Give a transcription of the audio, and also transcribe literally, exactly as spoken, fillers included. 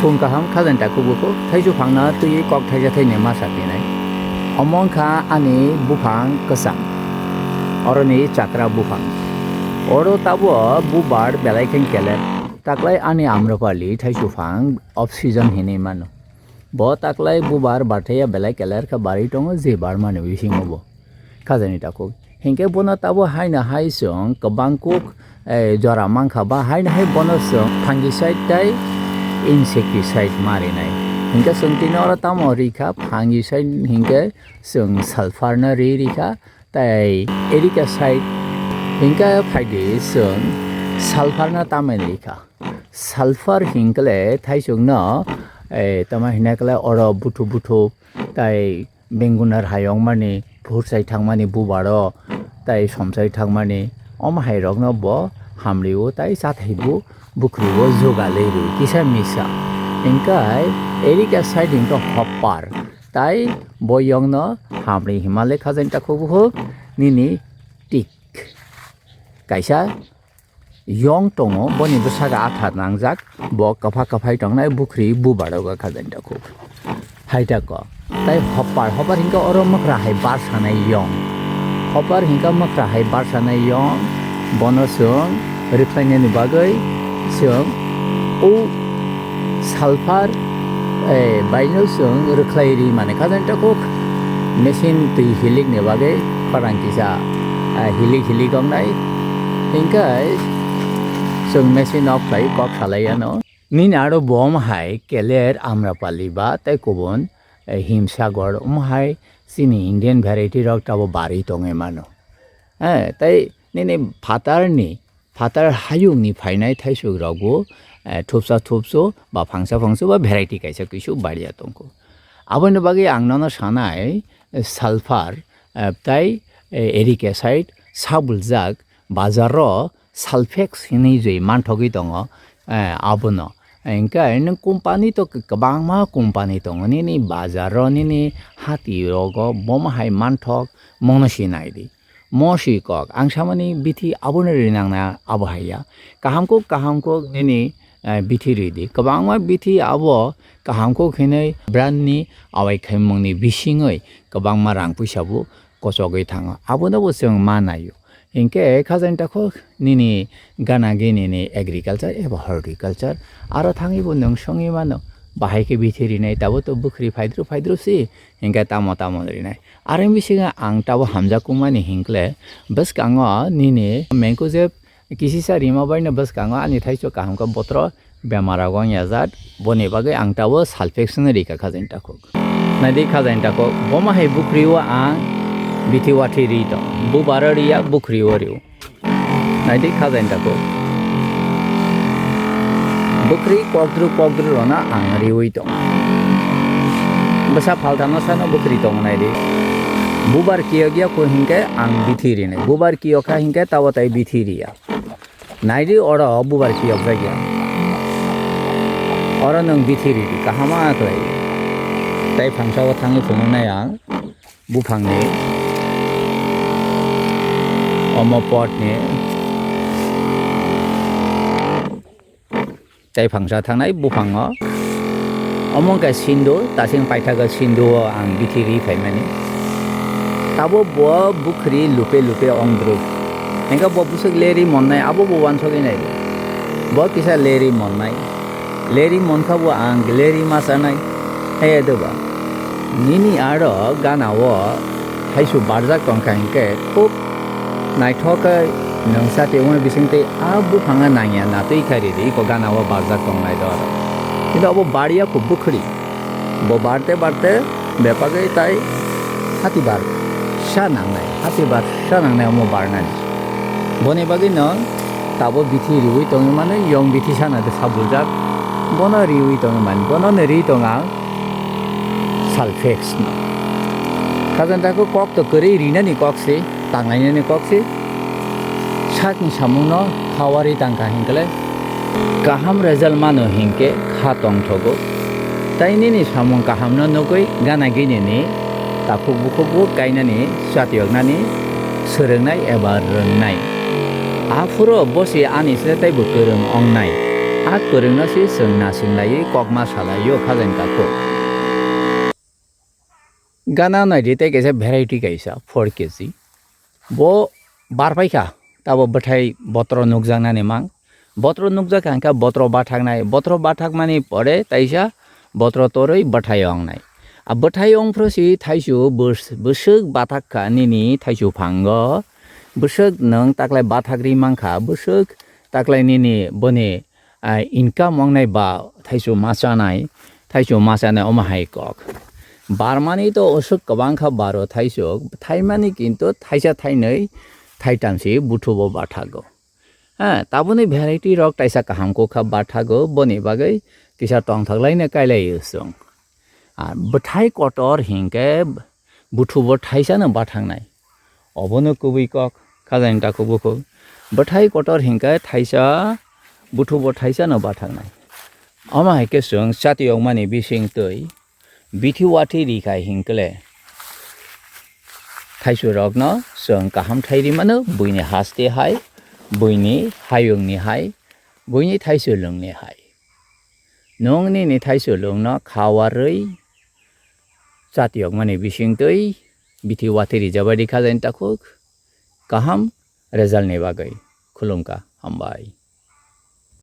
Phung kaham khajani takhuk bukhuk, thaichuk phangno twiwi kok thaisa thainwi ma sa phinai. Omo wngkha ani buphang kwcham, oroni chakra buphang. Oro tabuk bubar belai khe keler. Taklai ani amrapali thaichuk phang off season hinwi mano. Bo taklai bubar barthaya belai keler khe barwi tongo je barmani bisingo bo. Khajani takhuk. Hinkhe bono tabuk haino hai chwng kwbang kuk, eh, jora mankha ba haino hai bono chwng fungicide tei insecticide ma rinai. Hinkhe chwng tini oro tamo rikha fungicide hinkhe chwng sulphur no ri rikha tei erica side hinkhe phaidi chwng sulphur no tamo rikha. Sulphur hinkhe le thaichukno, eh, tamo hinakhe le oro buthu buthu tei Bengunar hayungmani, phurchai thangmani bubaro, tei somchai thangmani, omo hairokno bo hamrio tei chathaibo bukhrio jogalwi rw kisa misa. Hinkhe erica side hinkhe hopper, tei bo yongno hamri himale khajani takhuk bukhuk nini tik kaisa yong tongo, boni bwsakhe atha nangjak, bo kwpha kwphai tongnai bukhri bubarogo khajani takhuk. Hai tako. Tei hopper, hopper hinkhe oro mwkhra hai barsanai yong. Hopper hinkhe mwkhra hai barsanai yong, bono chwng rwkhlainani bagwi chwng o sulphur, eh, baino chwng rwkhlai ri mani khajani takhuk. Machine twi hilikni bagwi khorang kisa, eh, hilik hilik wngnai. Hinkhe chwng machine off khlai kok salai ano. Nini aro bo omo hai keler Amrapali ba tei kubun, eh, himsagor omo hai chini Indian variety rok tabo barwi tongwi mano. Eh, tei nini phatarni phatar hayungni phainai thaisuk rokbo, eh, thupsa thupsu ba phangsa phangsu ba variety kaisa kuisu baria tongkho. Aboni bagwi ang nono sanai, eh, sulphur, eh, tei, eh, eric acid sabuljak bazaro Sulfex hinwi jwi manthogwi tongo, eh, abono. Hinkhe nwng company to kwbangma company tongo nini bazaro nini hati rogo bomo hai manthok mono sinai di. Mo si kok, ang samani bithi abono rinang na abo hai ya. Kaham kok, kaham kok nini, eh, bithi ridi. Kwbangma bithi abo kaham kok hinwi brand ni awai khaimungni bisingwi kwbangma rang puisa bo kochogwi thango. Abono bo chwng ma naio. Hinkhe khajani takhuk nini gana gini ni agriculture eba horticulture aro thangwi bo nwng songwi mano. Bahai khe bithi rinai tabo to bukhri phaidru phaidru si. Hinkhe tamo tamo rinai. Are bisingo ang tabo hamjakmani hinkle bwskango nini mengkujeb kisisa rima baino bwskango ani thaichuk kaham khe botro bemar rok wng ya jat. Boni bagwi ang tabo Sulfex no rika khajani takhuk. Naidi khajani takhuk. Bomo hai bukhri o ang bithi wathi ri tong. Bubaro riya bukhri o rio. Naidi khajani tako. Bwkhri kokdru kokdru rona ang riwi tong. Bwsa phaltano sano bwkhri tong naidi. Bubar kiyok ya ko hinkhe ang bithi rinai. Bubar kiyok kha hinkhe tabo tai bithi riya. Naidi oro bubar kiyok jakya. Oro nwng bithi ridi kahama khlai. Tai phangsa o thangwi phunuknai ang. Buphangni, omo potni, tei phangsa thangnai buphango. Omo wngkha sindu, tasing paithago sindu o ang bithi ri phaimani. Tabo bo bukhri lupe lupe ongdru. Hingkhe bo bwswk leri monnai, abo bo wansogwi nai. Bo kisa leri monnai. Leri monkha bo ang leri ma chanai. He doba. Nini aro gana o haisu barjak tongkha hinkhe khub naithok khe nwng chati wngwi bisingtwi a buphang nangya natwi khairidi iko gana o barjak tongnai do aro. Kintu abo barya kho bukhri. Bo barte barte bepagwi tai hati bar sa nangnai, hati bar sa nangnai omo barnani. Boni bagwi no tabo bithi riwi tongwi mano, yong bithi sana de sabuljak. Bono riwi tongwi mani, bono no ri tong ang Sulfex no. Khajanta khe kok to kwrwi rinani kok se, tanglainani kok se. Sakni samungno khawari tangkha hinkhe kaham result mano hinkhe kha tongthogo. Tai nini samung kahamno nugwi gana ginini takhuk bukhukbo kainani chatiyoknani swrwngnai eba rwngnai. Aphuru bosi ani se teibo kwrwng ongnai. A kwrwngno se chwng nasinglaiwi kokma salaio khajain takhuk. Gana naidi tei kaisa variety kaisa four K G. Bo bar paikha, tabo bwthai botro nukjaknani mang. Botro nukjak kha hwnkhe botro bathaknai, botro bathakmani pore taisa botro torwi bwthai ongnai. A bwthai ongphuru si thaisu bwswk bathak kha nini thaisu phango. Bwswk nwng taklai bathak ri mankha, bwswk taklai nini boni income wngnai ba thaisu machanai, thaisu machanai omo hai kok. Barmani to oswk kwbang kha baro thaisu, thaimani kintu thaisa thainwi thaitam si buthubo bathago. Ha, taboni variety rok taisa kaham kok kha bathago, boni bagwi kisa tongthok laina kailai chwng. A bwthai kotor hinkhe buthubo thaisano bathangnai. Obono kubui kok, khajaini takhuk bukhuk. Bwthai kotor hinkhe thaisa, buthubo thaisano bathangnai. Omo hai khe chwng chati yokmani bising twi bithi wathi ri khai hinkhe le thaisu rokno chwng kaham thai ri mano, buini haste hai, buini hayungni hai, buini thaisu lwngni hai. Nwng nini thaisu lwngno kha warwi chati yokmani bising twi bithi wathi rijabadi khajaini takhuk kaham result ni bagwi. Khulumkha, hambai.